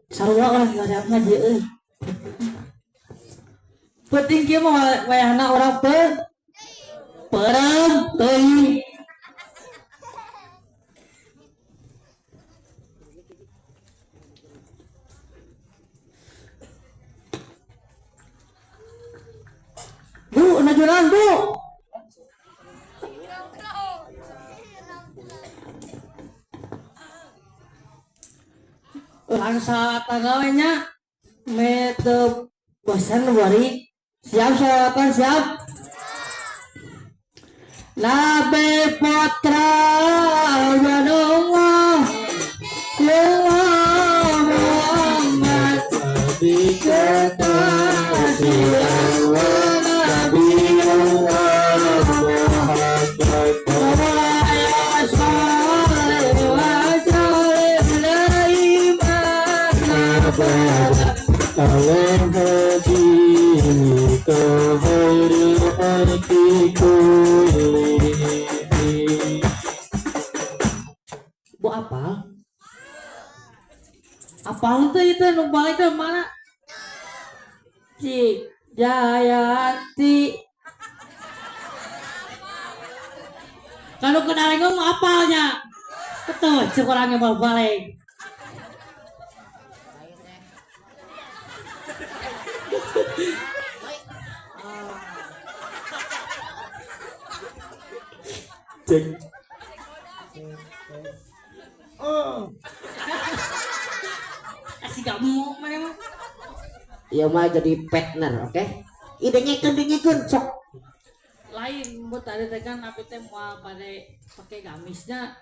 Sarua orang ngaji ngaji euy. Penting kieu mah wayahna urang peureum teuing. Bu, najuran bu. Urang salawatan we nya. Me teu bosan bari. Siap salawatan siap. Nabi Putra Allah Ya Muhammad Nabi kekasih Allah, Nabi Allah Muhammad. Ya sholli wa sallim daiman abada ala habibika khairil khalqi kullihim. Bu apal? Apal tuh itu nu balik teh mana? Cik Jayanti. Kalau kenal ngomong apalnya. Betul, cek orangnya mau balik. Cek. Asik gak mau mana mah. Iya mah jadi partner, oke? Idenya dengekeun sok. Lain bu tadi teh kan api teh mau pada pakai gamisnya.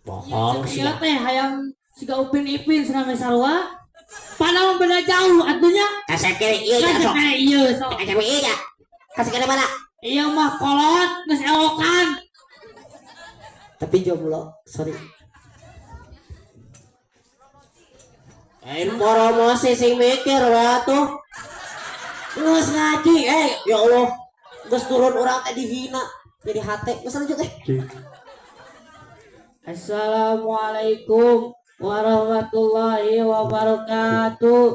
Bohong sih. Iya teh hayang siga Upin Ipin cenah sarua. Padahal beda jauh atunya. Kasep kiri ieu nya sok. Kasep iya sok. Kasep ieu nya. Kasep kiri mana? Iya mah kolot geus ewokan. Tapi jomblo, sorry. Lain promosi sing mikir we atuh. Geus ngaji, ya Allah. Geus turun urang teh dihina jadi hate. Geus lanjut teh. Assalamualaikum warahmatullahi wabarakatuh.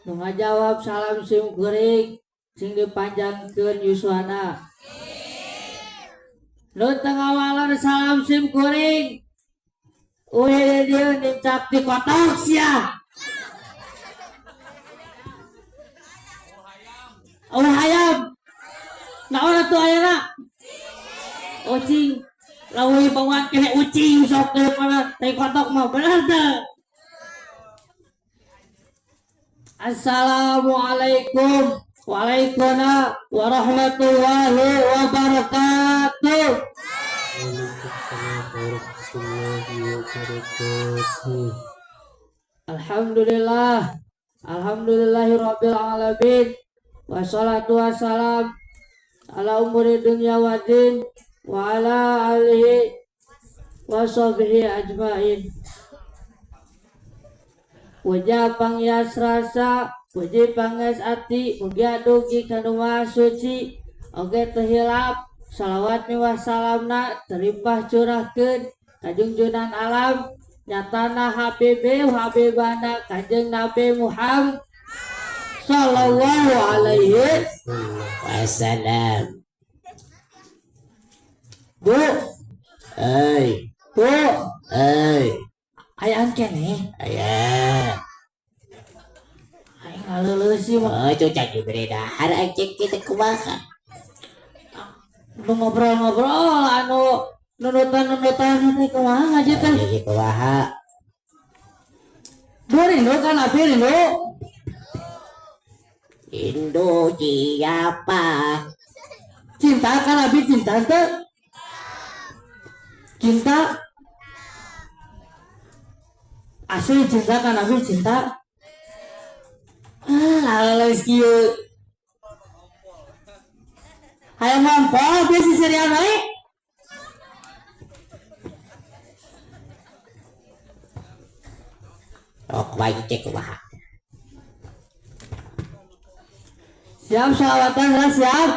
Nu ngajawab salam sim kuring sing dipanjangkeun yuswana. Nu teu ngawaler salam sim kuring. Uih dieu nincak di kotok sia. Oh hayam. Naon atuh ayeuna? Ucing. Lamun bawaan kene ucing sok teu mana tai kotok mah bener teu? Assalamualaikum waalaikumsalam warahmatullahi wabarakatuh. Waalaikumsalam warahmatullahi wabarakatuh. Alhamdulillah. Alhamdulillahirabbil alamin. Wassalatu wassalam ala umuri dunya waddin wa ala alihi wa sahbihi ajmain. Puja pangyas rasa, puji panges ati, mugia dugi kanu maha suci, oge teu hilap, salawat miwah salamna terlimpah curahkeun kajungjunan alam nyatana habibi habibana Kanjeng Nabi Muhammad sallallahu alaihi wasallam. Bu, Euy, bu, euy, ayaan keneh. Aya. Aing ngaleuleus sih mah. Oh, cucak diberi dahar anjing kita kumaha. Nu ngobrol-ngobrol anu nunutan-nunutan teh kumaha ngaji teh. Jadi kumaha? Bu rindu kan abi rindu. Rindu siapa? Cinta kan abi cinta teh. Cinta asli cinta kan abi cinta. Ah, laleus kieu. Hayang ngompol bieu si serian wae. Oh, kumaha cek kumaha? Siap sholawatan lah siap.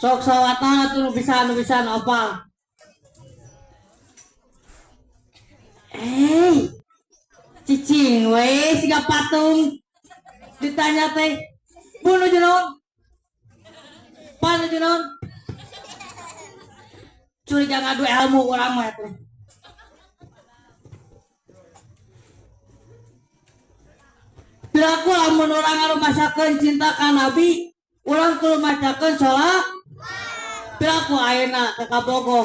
Sok sholawatan atuh nu bisa nu apa. Eh, cicing we siga patung. Ditanya teh, bu nuju naon? Pa nuju naon? Curiga ngadu ilmu urang mah teh. Piraku lamun urang ngarumasakeun cinta ka Nabi, urang kudu macakeun sholat. Piraku ayeuna ka kabogoh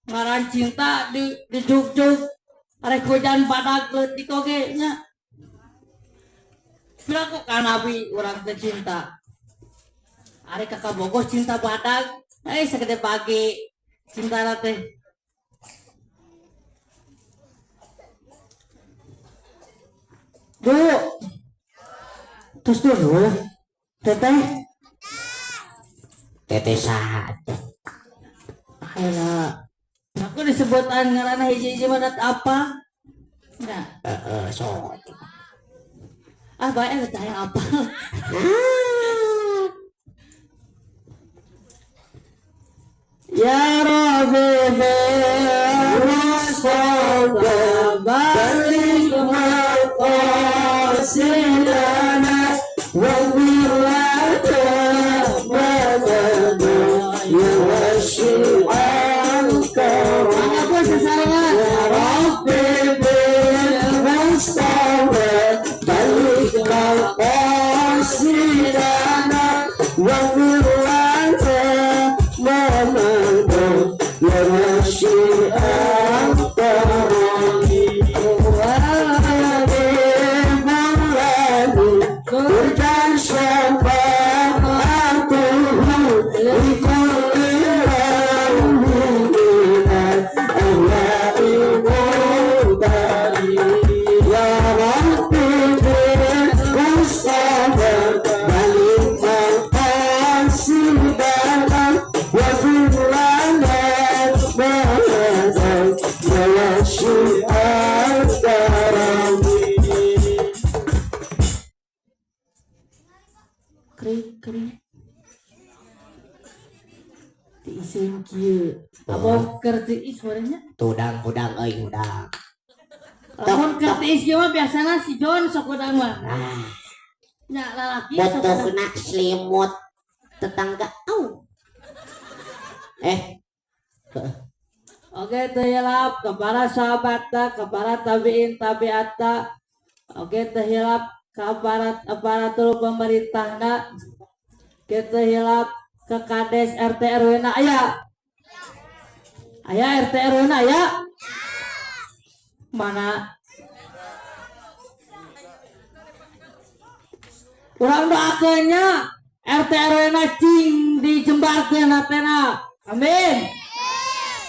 ngaran cinta di jugjug arek hujan badag leutik oge nya. Piraku ka Nabi urang teh cinta. Arek ka kabogoh cinta badag, sagede pagi cinta teh. Bu, terus dulu, teteh, Teteh saha tuh? Ayeuna aku disebutan ngaranna hiji-hiji mah apa? Nah, Heeh, sok. Ah, bae teh hayang apa? Ya Rabbi Mustafa balik maqasidana waghfir lana ma ya wasyi'al karam. Aku sesarengan. Ya Rabbi Mustafa balik maqasidana waghfir lana ma ya wasyi'al karam. Kering kering. Tiiseun kieu. Abah keur tiis suaranya. Tudang hudang euy hudang. Lamun keur tiis ieu mah biasana si John sok hudang mah. Nah, Nya lalaki sok hudang. butuhna selimut tetangga au. Eh, Oke, teu hilap ke para sahabat, ke para tabiin tabiata. Oke, teu hilap ke aparat aparatur pemerintahna. Kita hilap ke kades RT RW na aya. Aya RT RW na aya. Mana? Urang doakeun nya RT RW na cing dijembarkeun hatena. Amin.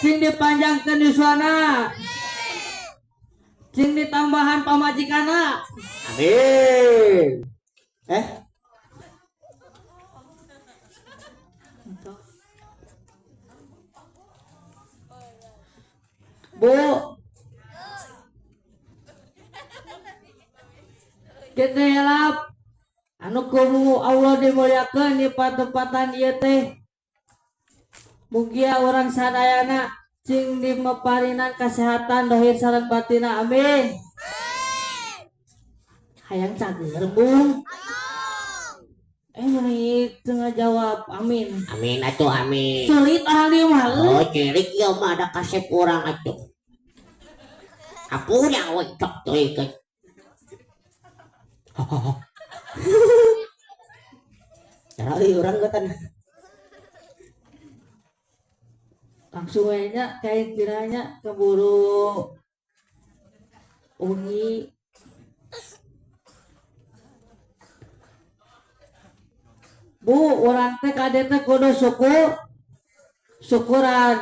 Cing dipanjangkeun yuswana. Cing ditambahan pamajikanna. Amin. Eh, Bu. Kita hilap anu kumu Allah dimuliakeun di patempatan ieu teh. Mugia urang sadayana cing dimeparinan kesehatan dohir sareng batina. Amin. Hayang cager, Bung. Meuni teu ngajawab amin. Amin atuh amin. Sulit orang dieu mah euy. Oh, cerik ieu mah ada kasep urang atuh. Ampun ya we cok teuing. Cara euy urang getan. Langsung we nya kain tiranya keburu ungi. Bu, urang teh kade teh kudu syukuran.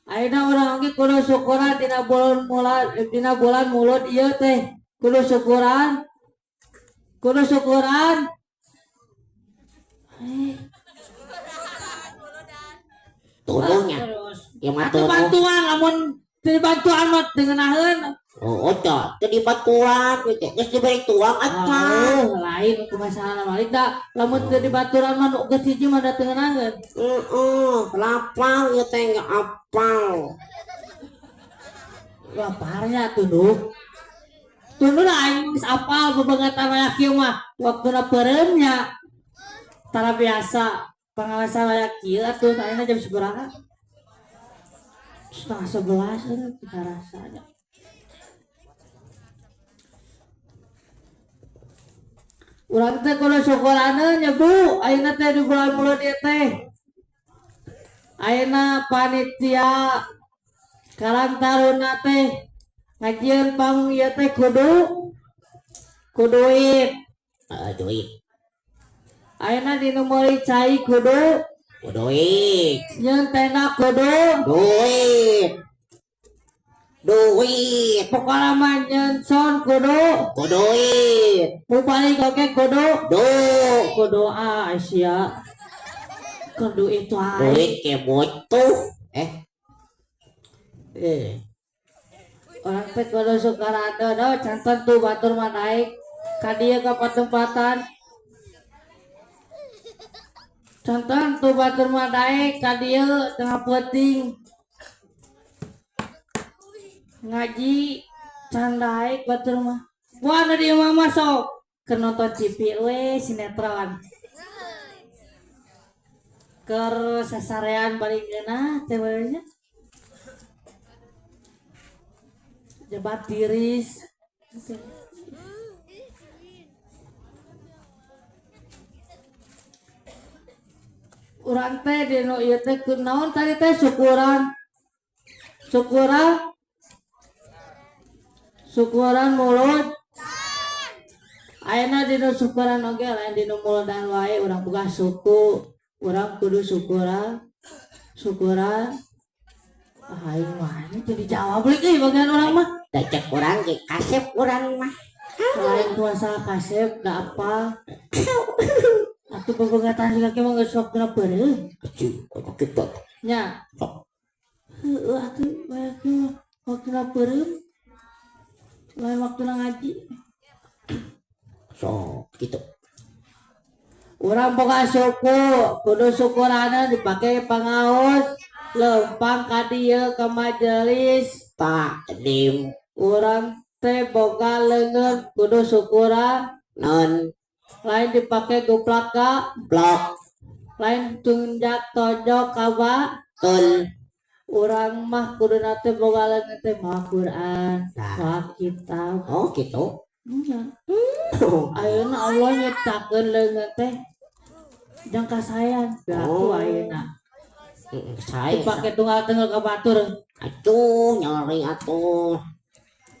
Ayeuna urang oge kudu syukuran dina bulan mula, dina bulan mulut ieu teh kudu syukuran. Kudu syukuran. Tuduhnya. Terus. Ya mah Atuh tuduh. bantuan lamun teu bantuan mah teu ngeunaheun. Oh, oca, teu dibaturan gitu. Geus diberi tuang acan. Oh, lain ku masalah balik da. Lamun teu dibaturan mah nu geus hiji mah da teu ngeunaheun. Heeh, lapang ieu teh nggak apal. Laparnya tunduh. Tunduh lah aing geus apal bebengetan aya kieu mah. Waktuna peureumnya. Tara biasa pangalasan aya kieu atuh ayeuna jam sabaraha? 10.30 euy kita rasanya. Urang teh kudu syukuraneun nya Bu, ayeuna teh di bulan Mulud ieu teh. Ayeuna panitia Karang Taruna teh ngajieun panggung ieu teh kudu ku duit. Heeh, duit. Ayeuna dinu meuli cai kudu Ku duit. Nyeun tenda kudu Duit. Duit. Pokona mah nyeun sound kudu Ku duit. Mubalik oge kudu Du. Kudu ah sia. Kudu itu ae. Duit ke butuh. Eh. Eh. Orang teh kudu sukarado do canten tuh batur mah naik ka dieu ka patempatan. Canten tuh batur mah naik ka dieu tengah peuting. Ngaji can daek batur mah. Wah nu di imah mah sok keur nonton TV we sinetron. Keur sasarean bari ngeunah teh we nya. Jebat tiris. Urang teh di nu ieu teh kunaon tadi teh syukuran. Syukuran. Syukuran mulut. Ayeuna di nu syukuran oge lain di nu muludan wae urang boga suku. Urang kudu syukuran. Syukuran. Aing mah ini jadi jawab lagi bagian orang mah. Da cek urang ge kasep urang mah. Lain puasa kasep da apa. Atuh bebegatan juga mah geus waktuna peureum. Kecil, kita. Nya. Sok. Heueuh atuh bae mah waktuna peureum. Lain waktuna ngaji. Sok gitu. Urang boga suku, kudu syukurana dipake pangaos, lempang ka dieu ka majelis. Takdim Urang teh boga leungeun kudu syukuran, non lain dipake guplak ka, blok lain tunjak tonjok ka ba. tul. Urang mah kuduna teh boga leungeun teh mawa Quran, Nah. mawa kitab. Oh gitu. Nya. Ayeuna Allah nyiptakeun leungeun teh jang kasayan berlaku Oh. ayeuna. Saya Dipake tunggal-tunggal ka batur. Aduh, nyeri atuh.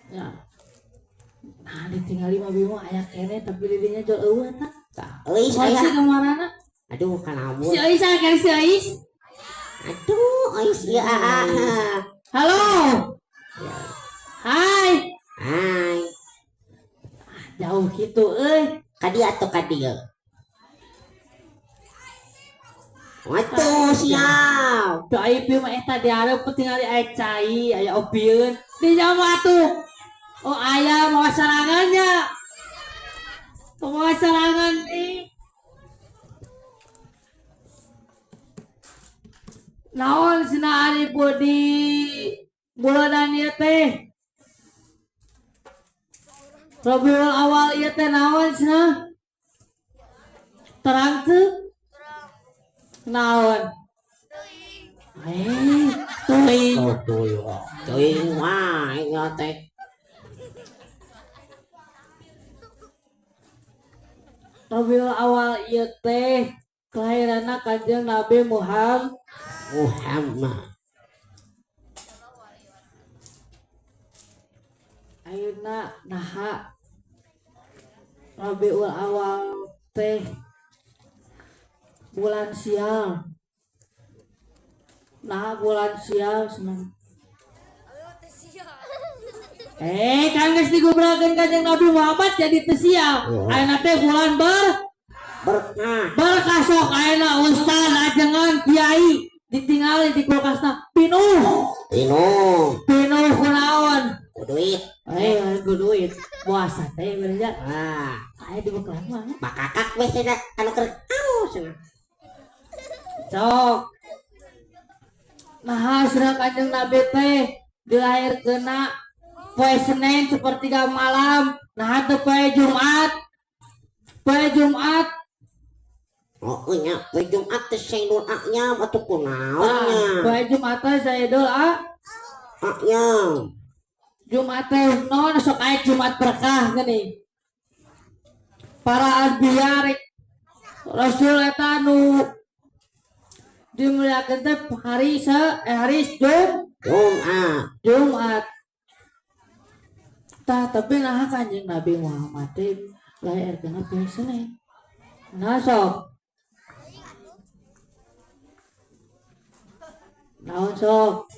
Ya. Nah, ditinggali mah bimo aya keneh tapi didinya jol eueuh eta. Tah, euy Si saya. kamarana? Aduh, kalamun. Si Ais aya si Ais. Aduh, euy si aa. Halo. Hai. Hai. Jauh gitu euy. Ka dieu atuh ka dieu. Waduh, siap. Tuh ai pieu mah eta dihareup tingali aya cai, aya opieun. Di jama atuh. Oh aya mawa sarangannya. Mawa sarangan ih. Naon cenah ari budi bulanan ieu teh? Rabiul Awal ieu teh naon cenah? Terang teu? Naon? Teuing. Oh, teuing. Teuing wae ieu teh. Rabiul Awal ieu teh kelahiranna Kanjeng Nabi Muhammad. Muhammad. Ayeuna naha Rabiul Awal teh bulan sial. Nah bulan sial seneng. Kan geus digubrakeun Kanjeng Nabi Muhammad jadi teu sial. Oh. Ayeuna teh bulan berkah. Berkah sok ayeuna ustaz ajengan kiai ditingali di kulkasna pinuh. Pinuh. Pinuh kunaon? Ku duit. ku duit puasa teh bener. Ah, Aya di beukelan mah. Makakak we cenah anu keur au cenah. Sok. Nah, cenah Kanjeng Nabi teh dilahirkeunna poe Senin sepertiga malam, nah teu poe Jumat. Poe Jumat. Oh nya, poe Jumat teh Saidul A'yam atuh kunaon Nah, nya. poe Jumat teh Saidul A A'yam. Jumat teh naon, sok aya Jumat berkah geuning. Para anbiya rek Rasul eta nu dimuliakeun teh hari se eh, hari Jumat. Jumat. Tah, tapi nah Kanjeng Nabi Muhammad teh lahirkeunna poe Senin. Nah sok. Naon sok?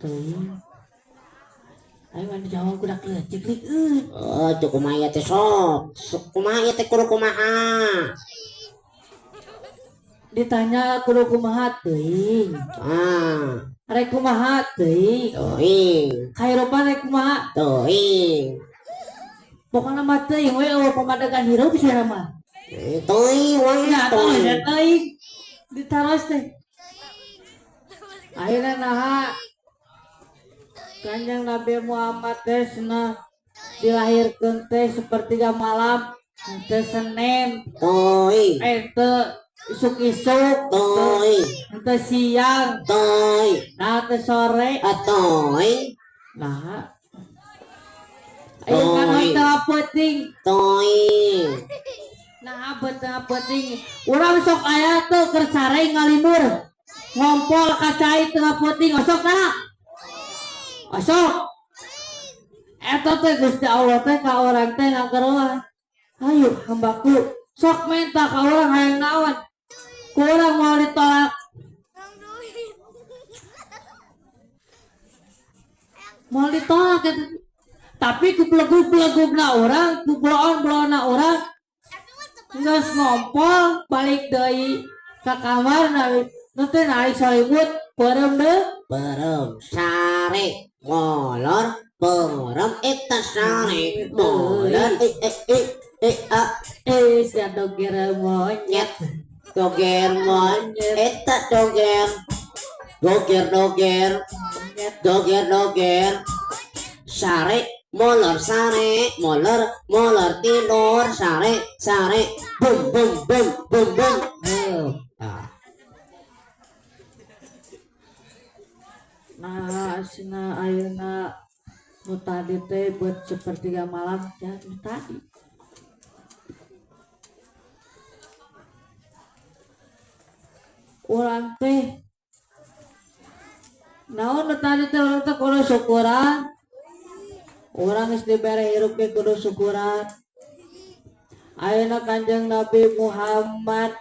Teuing. Ayo mana jawab kudak leutik lik euy. Oh, tuh kumaha teh sok. Sok kumaha teh, kudu kumaha? Ditanya kudu kumaha teuing. Ah, Rek kumaha teuing. Teuing. Kahirupan rek kumaha? Teuing. Pokona mah teuing we, euweuh pamadegan hirup sia mah. Eh, teuing wae. Nya atuh Teuing. sia teuing. Ditaros teh. Akhirnya naha Kanjeng Nabi Muhammad teh cenah dilahirkeun teh sepertiga malam teh Senin. Teuing. Eh, teu isuk-isuk, Teuing. teu siang, Teuing. nah teu sore. Ah, teuing. Nah, ayo kan Teuing. teu penting. Teuing. Nah, betul penting. Urang sok aya tuh keur sare ngalindur. Ngompol ka cai tengah peuting, osok tah? Osok. Eta teh Gusti Allah teh ka urang teh ngageroan. Ayo hambaku, sok minta ka urang hayang naon. Ku urang moal ditolak. Moal ditolak eta. Tapi ku belegug-belegugna urang, ku bloon-bloonna urang, geus ngompol balik deui ka kamar nu teh naik salimut peureum deui. Peureum sare molor peureum eta sare molor eh eh eh eh a. Eh, sia doger monyet. Doger monyet eta doger doger doger doger doger sare molor sare molor molor tidur sare sare bum bum bum bum bum. Ah. Nah, sina ayeuna nu tadi teh buat sepertiga malam ya nu tadi. Urang teh naon nu tadi teh, urang teh kudu syukuran. Urang geus dibere hirup ge kudu syukuran. Ayeuna Kanjeng Nabi Muhammad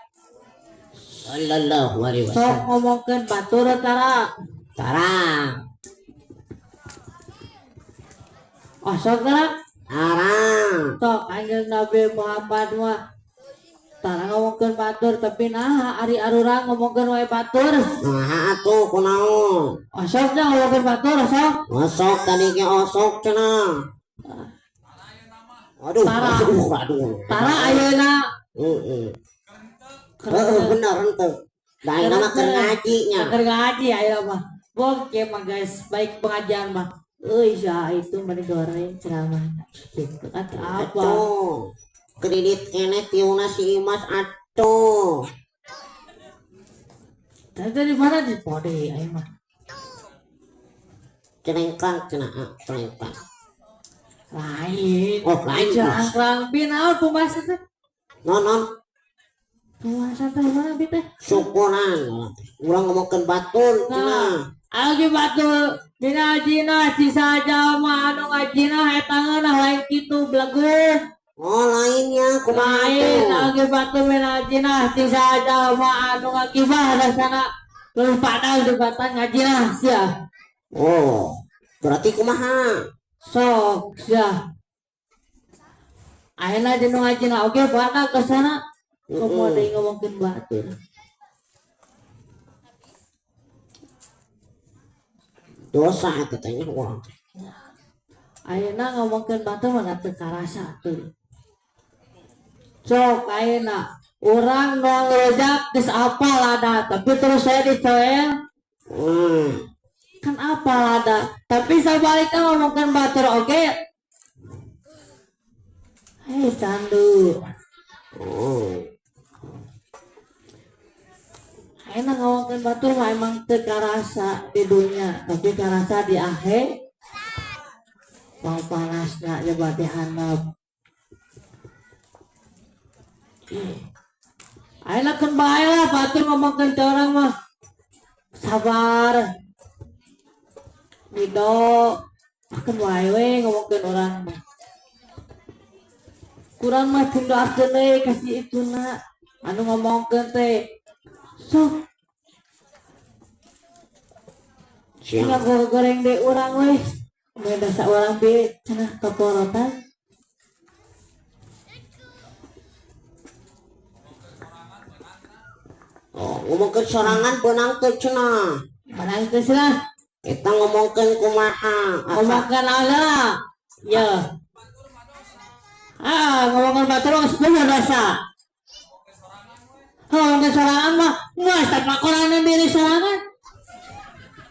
Sallallahu alaihi sok wasallam. Ngomongkeun batur tara? Tarang. Oh, sok tara? Tarang. Sok Kanjeng Nabi Muhammad mah tara ngomongkeun batur, tapi nah ari arurang ngomongkeun wae batur. Nah, atuh kunaon? Oh, sok nya ngomongkeun batur, sok. Osok tadi ke osok cenah. Aduh, Tara. aduh, aduh. Tara ayeuna. Heeh. Heeh, bener henteu. Da ayeuna mah keur ngaji nya. Keur ngaji ayeuna mah. Bong mah guys, baik pengajian mah. Euy, sia itu mah goreng ceramah. Gitu kan apa? Atuh. Kredit keneh tiungna si Imas atuh. Tadi di mana di pode ayeuna mah. Celengkang cenah, ah, celengkang. Lain. Oh, lain. Jangkrang bi naon pembahasan teh? Non non. Pembahasan teh mana bi teh? Syukuran. Urang ngomongkeun batur cenah. Agi batur dina jina sisa jalma anu ngajina eta ngeunah, lain kitu beleguh. Oh, lainnya kumaha Lain. atuh? Agi batur dina jina sisa jalma anu ngagibah rasana leuwih padang dibatan ngajina sia. Oh, berarti kumaha? Sok sia. Ayeuna jeung nu ngajina oge badak ke sana. Komo deui ngomongkeun batur. Dosa eta teh nya urang teh. Ayeuna ngomongkeun batur mah teu karasa tuh. Sok ayeuna urang nu ngerojak geus apal ada, tapi terus saya dicoel. Kan apal ada, tapi sabalikna ngomongkeun batur oge. Hei candu. Oh. Ayeuna ngomongkeun batur mah emang teu karasa di dunia, tapi karasa di akhir. Mau panasna ya berarti handap. Ayeuna keun bae lah batur ngomongkeun ke orang mah. Sabar. Ridho. Keun bae we ngomongkeun orang mah. Kurang mah cing doakeun we kasih ituna anu ngomongkeun teh. Sok. Siap. Tinggal goreng deh urang we. Beda saurang bi cenah toporotan. Oh, ngomongkeun sorangan beunang teu cenah. Beunang teu cenah. Eta ngomongkeun kumaha? Ngomongkeun naon lah? Ya. Ah, ngomongkeun batur geus bener dosa. Ngomongkeun sorangan mah geus tapakoran diri sorangan.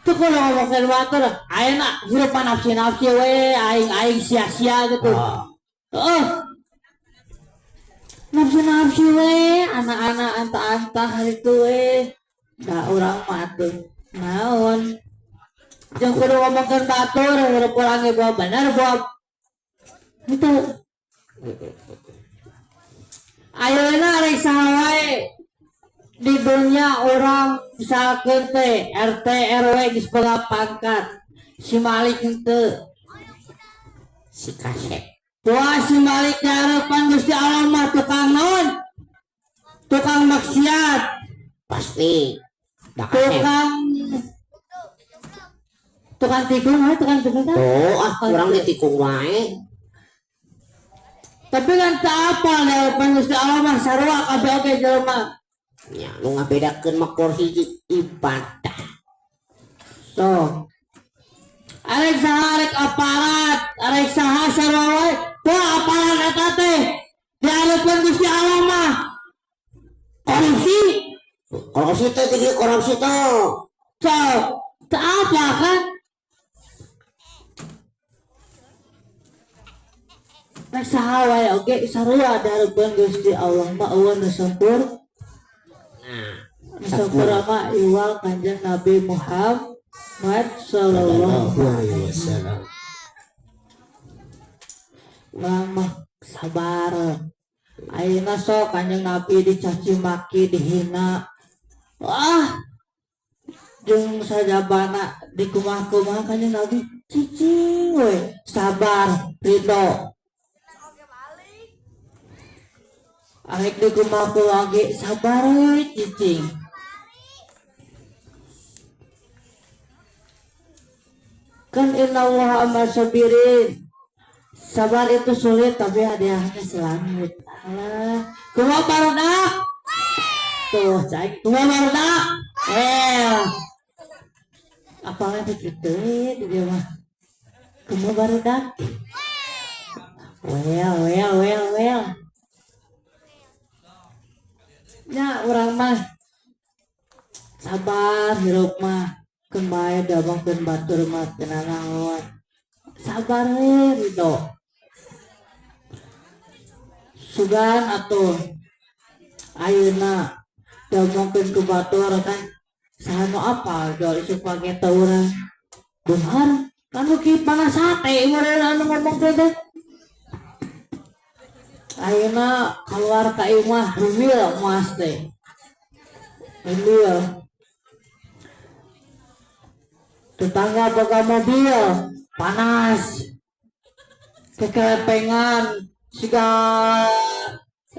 Tuh kalau ngomongkeun batur, ayeuna hirup nafsi-nafsi we, aing-aing sia-sia gitu. Heeh. Nafsu-nafsi we, anak-anak anta-anta hari itu we. Da urang mah atuh naon. Jeung kudu ngomongkeun batur, hirup urang ge bawa bener bawa itu. Ayeuna rek saha wae di dunia orang misalkan teh RT RW geus boga pangkat si Malik henteu si kasep Wah si Malik di harapan Gusti Allah mah tukang naon, tukang maksiat pasti tukang tukang tikung wae, tukang tikung teh. Oh, ah kurang ditikung wae. Tapi kan tak apa di harapan Gusti Allah mah sarua kabeh oge jelema. Ya, nu ngabedakeun mah kor hiji ibadah. So. Arek saha arek aparat, arek saha sarua wae, wah aparat eta teh di harapan Gusti Allah mah korupsi. Korupsi teh jadi korupsi teh. So, tak apa kan? Rek saha wae oge sarua di harapan Gusti Allah mah eueuh nu sempur. Nah, nu sempurna mah iwal Kanjeng Nabi Muhammad sallallahu alaihi wasallam. Urang mah sabar. Ayeuna sok Kanjeng Nabi dicaci maki, dihina. Wah, jeung sajabana dikumaha-kumaha Kanjeng Nabi cicing we, sabar, ridho. Arek dikumaha-kumaha ge sabar we cicing. Kan innallaha ma'as sabirin. Sabar itu sulit tapi hadiahnya selangit. Alah, kumaha barudak? Tuh, cai, kumaha barudak? Apalagi begitu di dia mah. Kumaha barudak? Well, well, well, well. Ya, urang mah sabar hirup mah. Keun bae damangkeun batur mah teu nanaon. Sabar we ridho. Sugan atuh ayeuna damangkeun ku batur kan saha nu apal jual isuk pake teh urang. Beunghar kan nu kieu panas hate meureun anu ngomong teh. Ayeuna keluar ka imah rumil mas teh. Rumil. Tetangga boga mobil panas kekelepengan siga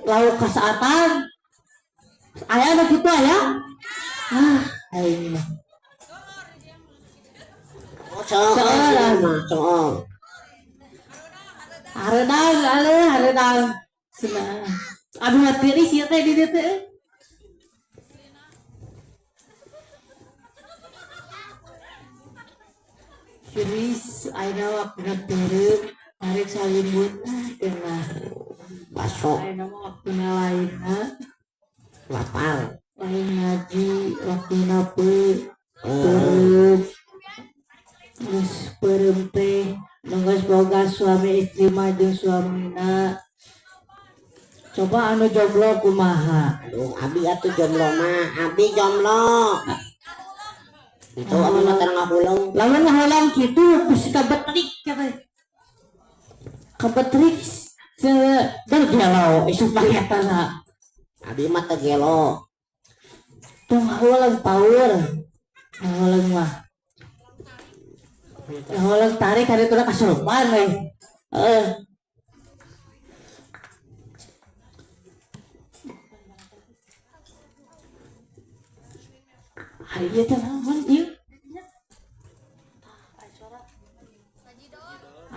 lauk kasaatan aya nu kitu aya ah aing mah Soal soal hareudang aleuh hareudang cenah abdi mah tiris ieu teh di dieu teh. Tiris ayeuna waktuna peureum tarik salimut cenah. Baso. Ayeuna mah waktuna lainna. Lapar. Lain ngaji waktuna peureum. Geus peureum teh nu geus boga suami istri mah jeung suamina. Coba anu jomblo kumaha? Aduh, abi atuh jomblo mah, abi jomblo. Itu abi mah teu ngahuleng. Lamun ngahuleng kitu bisi kabetrik kata. Kabetrik se bergelo isuk paketana. Abi mah teu gelo. Tong ngahuleng power. Ngahuleng mah. Ngahuleng tarik hari itu kasurupan we. Heeh. Hari ieu teh naon ieu?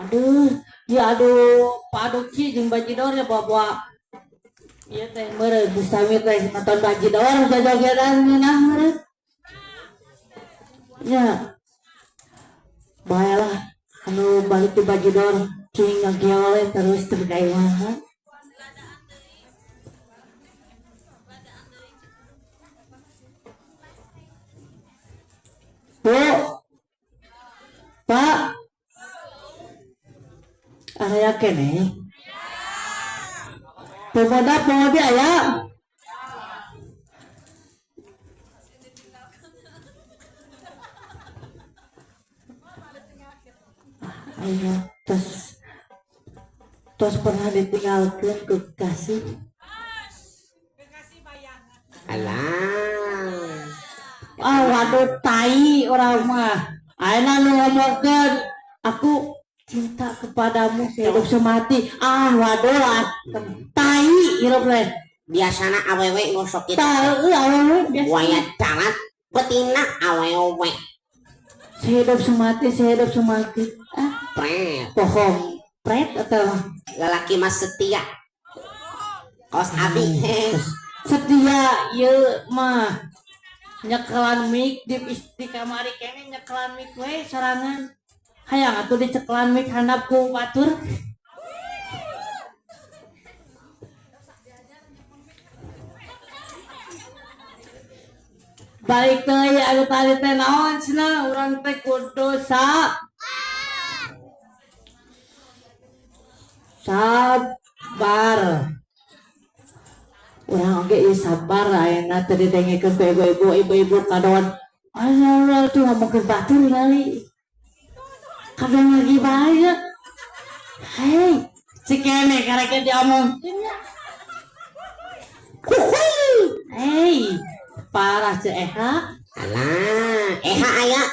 Aduh, ya aduh, Pak Duki jeung Bajidor ya bawa-bawa. Ieu teh meureun Bustami teh nonton Bajidor jajogedan ngeunah meureun. Ya. Baelah anu balik di Bajidor cing ngageol terus teu ka imah. Bu, Pak, aya keneh. Pemuda pemudi aya. Ayo, tos, tos pernah ditinggalkan ke kekasih. Alah. Ah, waduh tai orang mah. Ayeuna nu ngomongkeun aku cinta kepadamu sehidup semati. Ah, waduh ah, tai hirup teh. Biasana awewe ngosok kitu. Tah, heueuh awewe biasa. Buaya darat betina awewe. Sehidup semati, sehidup semati. Ah, pret. Bohong. Pret atau lelaki mah setia. Kos abi. Setia ieu mah. Nyekelan mic di kamari kene nyekelan mic we sorangan. Hayang atuh dicekelan mic handap ku batur. Balik teh anu tadi teh naon cenah urang teh kudu sabar. Urang oge ieu sabar ayeuna teh didengekeun ku ibu-ibu, ibu-ibu kadon. Ayo tuh ngomongkeun batur kali. Kadon lagi bae. Hei, cikene karek diomongkeun nya. Hei, parah cek Eha. Alah, Eha aya.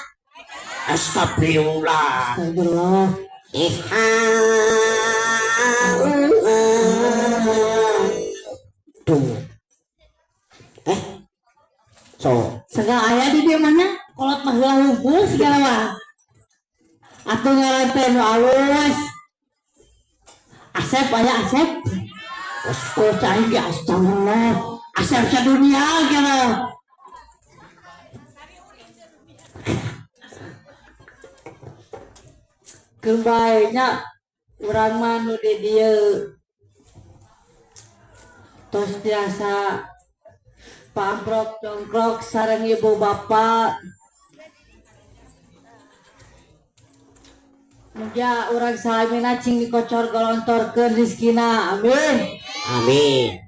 Astagfirullah. Astagfirullah. Eha. Tuh. So. Segala aya di dieu mana? Kolot mah heula hungkul segala mah. Atuh ngaran teh nu alus. Asep aya Asep. Oh, cai ge astagfirullah. Asep sadunia gitu. Keun bae nya urang mah nu di dieu. Tos biasa pamprok congkrok sareng ibu bapak. Mugia urang salamina cing dikocor golontorkeun rezekina. Amin. Amin.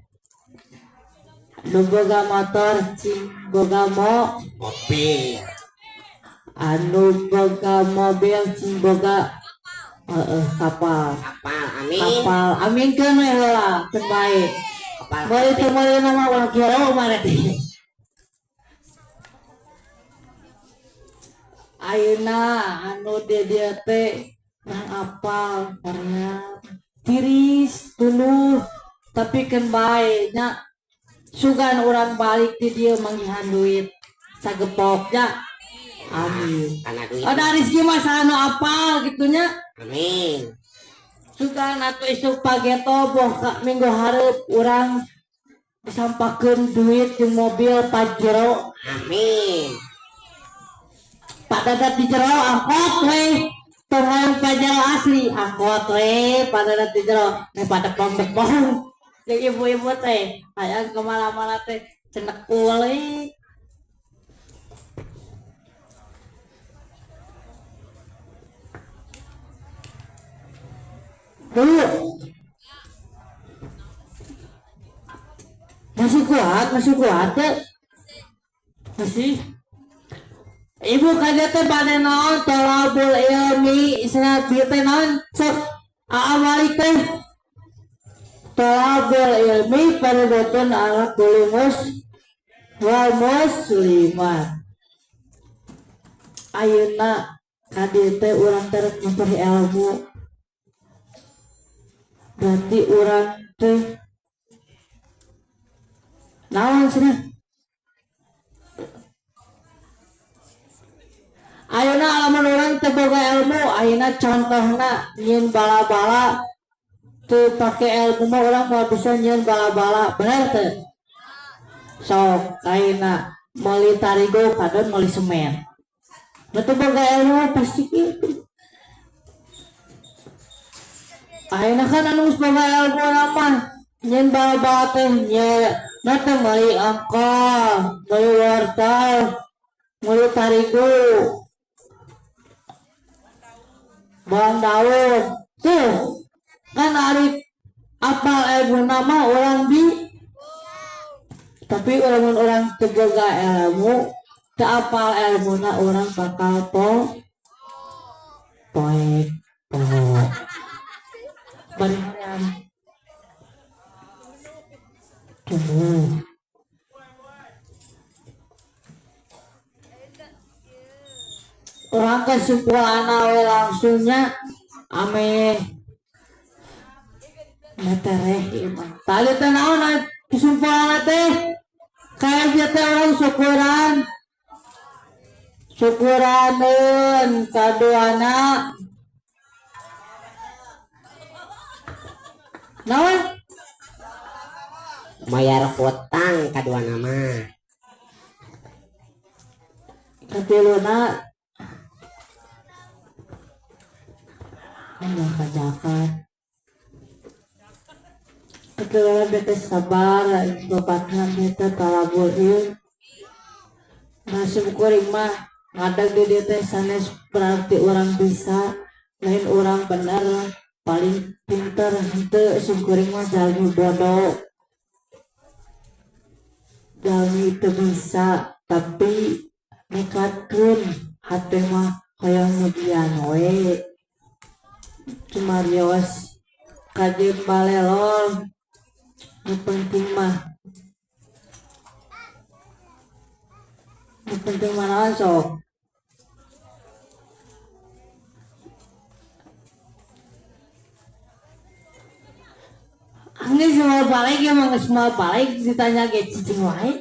Nu boga motor cing boga mobil. Anu boga mobil cing boga kapal. Kapal, amin. Kapal, amin keun we heula, keun bae. Kapal. Meuli teu meuli nama urang kira mah teh. Ayeuna anu di dieu teh urang apal Korea tiris tuluh tapi keun bae nya sugan urang balik di dieu manggihan duit sagepok nya. Amin. Karena duit. Ada rezeki mah anu apal gitunya. Amin. Sugan atuh isuk pageto boh ka minggu hareup urang disampakeun duit jeung mobil Pajero. Amin. Padadat di jero angkot we. Tong Pajero asli angkot we padadat di jero. Nih pada pembek bohong. Jeung ibu-ibu teh hayang kemana-mana teh cenek kulit. Dulu masih kuat ya? Masih. Ibu kaja teh bade naon tolabul ilmi cenah bieu teh naon sok Aa Malik teh tolabul ilmi fardhatun ala kulli wal muslimat. Ayeuna ka dieu teh urang teh rek memperoleh ilmu. Berarti urang teh naon cenah? Ayeuna lamun urang teu boga ilmu, ayeuna contohna nyieun bala-bala teu pake ilmu mah urang moal bisa nyieun bala-bala, bener teu? Sok ayeuna meuli tarigu kadon meuli semen. Teu boga ilmu mah pasti kitu. Ayeuna kan anu geus boga ilmu mah nyieun bala-bala teh nya teh meuli angkol, meuli wortel, meuli tarigu, bawang daun. Tuh kan ari apal ilmu nama orang di, tapi orang orang teu boga ilmu, teu apal ilmuna orang bakal poek po. Bari hoream. Tuh. Orang kesimpulan we langsungnya ame metereh ieu mah. Tadi teh naon kesimpulan teh? Kayak dia teh orang syukuran. Syukuraneun kaduana. Naon? Bayar hutang kaduana mah. Katiluna Allah kajakan. Katiluna bete sabar, bapakna bete talabul ilm. Nasib kuring mah ngadag di dieu teh sanes berarti orang bisa, lain orang bener, paling pinter henteu sim kuring mah jalmi bodoh. Jalmi teu bisa tapi nekatkeun hate mah hoyong ngebian we. Cumarios kajeun balelol nu penting mah. Nu penting mah naon sok? Geus moal balik ya mah geus moal balik ditanya ge cicing wae.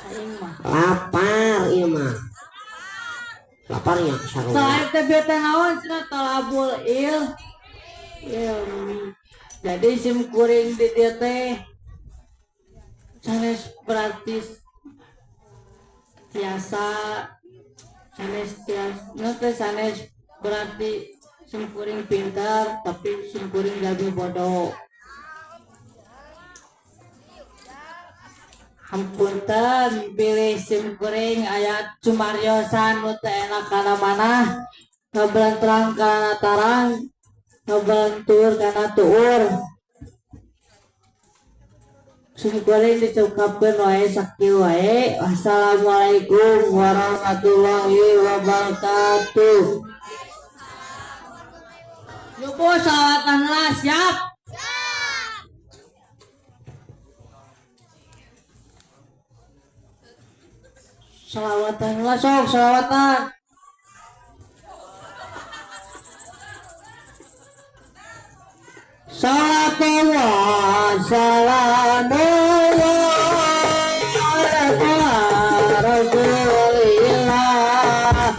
Aing mah. Lapar ieu mah. Laparnya sarua. Selain teh bete naon cenah talabul ilmi. Jadi sim kuring di dieu teh sanes berarti tiasa sanes tiasa nu teh sanes berarti sim kuring pintar tapi sim kuring jadi bodoh. Hampunten pilih sim kuring aya cumariosan nu teu enak kana manah, ngabelentrang kana tarang, ngabelentur kana tuur. Sim kuring dicukapkeun wae sakieu wae. Wassalamualaikum warahmatullahi wabarakatuh. Yupo salawatan lah siap. Salawatan lah sok, salawatan. Salatullah, salamullah ala Rasulillah.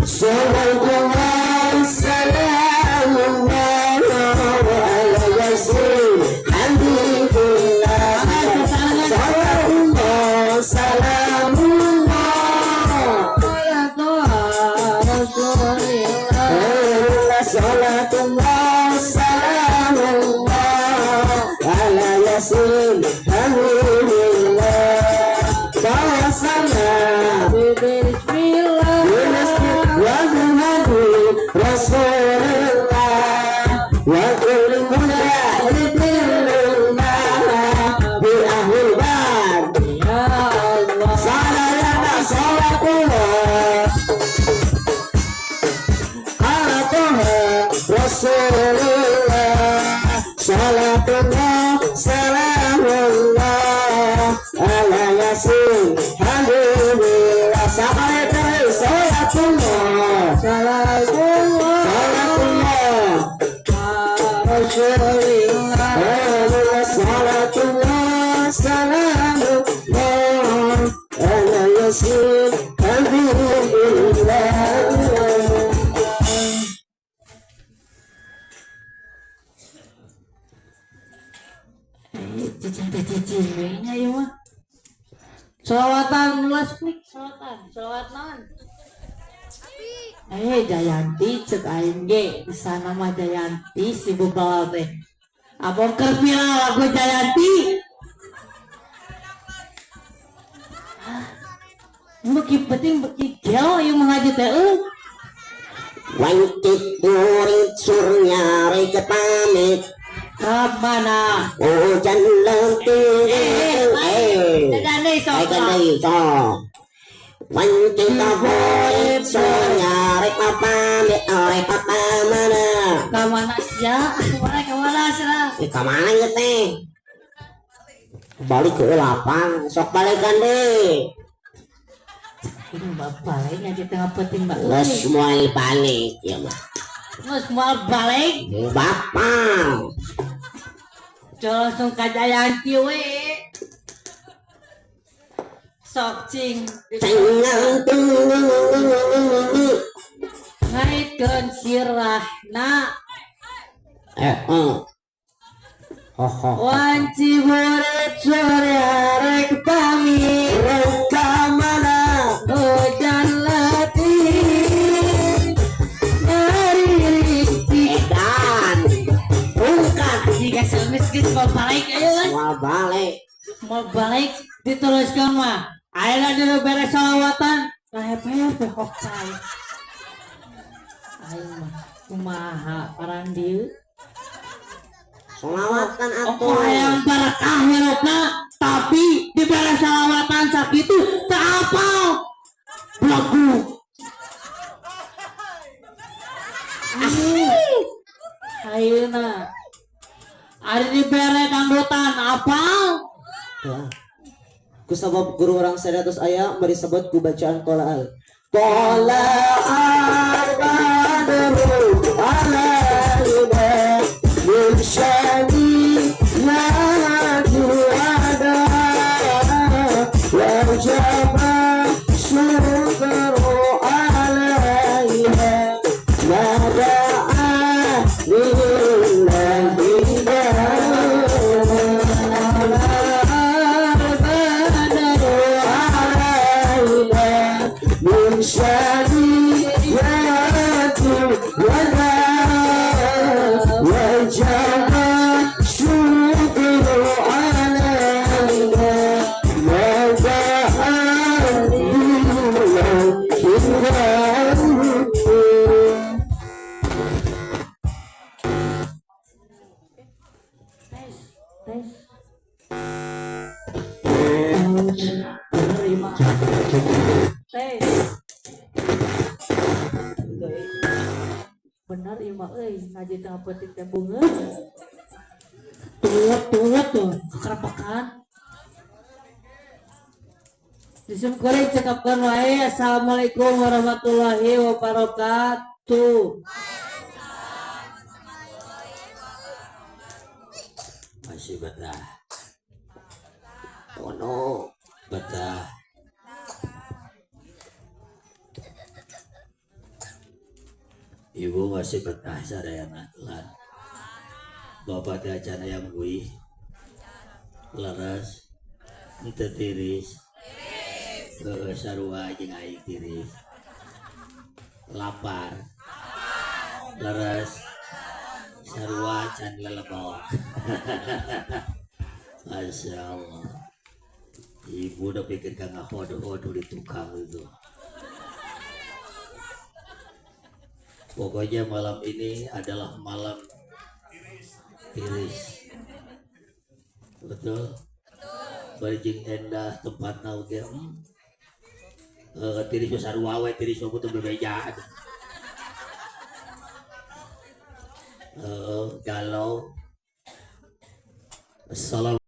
Salatullah, salamullah ala Rasul Habibullah. Salatullah, salamullah ala Salatullah salamullah ala Yasin Habibillah. Bahasana Bismillah. wa bihadi Rasulullah wa kulli mujahidin bi ahlil bar. Ya Allah. Salayana salatullah ala Toha Rasulullah. Salatullah salamullah ala Yasin Habibillah. Sampai terus salatullah Salatullah. Salatullah Rasulillah. Salatullah salamullah ala Yasin Habibillah. Eh, cicing teh cicing we nya ieu mah. Solawatan ulas klik solawatan, solawat naon? Eh, Jayanti cek aing ge di sana mah Jayanti si bebal teh. Abong keur viral lagu Jayanti. Ah, beuki penting beuki gelo ieu mah ngaji teh euy. Wangkit murid surnya rek pamit. Ka mana? Hujan letih. Eh, Dadah deui sok. eh, deui sok. Wangkit murid surnya rek pamit, rek mana? Ka mana sia? Ka mana ka mana sia? Eh, ka mana ieu teh? Balik ke lapang, sok balikan deh. Ini bapak lain ngaji tengah penting mbak. Geus moal balik ya mah. Geus moal balik. Bapak. Coba langsung ka Jayanti we. Sok cing Cengang tung. ngaitkeun sirahna Eh, oh. Ho ho. wanci buret sore arek pamit. Reka mana Hujan letih ngaririk. Edan. Bukan. Jika semis geus mau balik ayo kan. Moal balik. Mau balik diteruskan mah. Ayeuna dulu beres salawatan. Kahepe hokcai. Aing mah kumaha parang dieu. Solawatan Oko atuh. hayang barakah hirupna tapi dibere salawatan sakitu teu apal. Belagu. Ayeuna ari dibere dangdutan apal. Ya. Ku sabab guru orang sadatus aya bari sebut ku bacaan qolaal. Tola'al badru alaina min syaniyyati wada wajaba syukru alaina ma da'a lillahi. Tola'al badru alaina min syaniyyati wada wajaba syukru alaina ma da'a lillahi. Tes, tes. Terima. Tes. Bener ieu mah euy, ngaji tengah peuting teh bungeut. Tuh, tuh, tuh, kekerepekan. Disimkuring cekapkeun wae. Assalamualaikum warahmatullahi wabarakatuh. Masih betah. Ono. Betah. Ibu masih betah sadayana lan. Bapak teh acan ayam gui. Leres. Henteu tiris. Heeh, sarua jeung aing tiris. Lapar. Leres sarua can lelebok. Masya Allah. Ibu udah pikir kan ngahod-hod di tukang itu. Pokoknya malam ini adalah malam tiris. Betul? Barjing endah tempatna oge. Tiris mah sarua we, tiris mah butuh bebejaan. Galau. Assalamualaikum.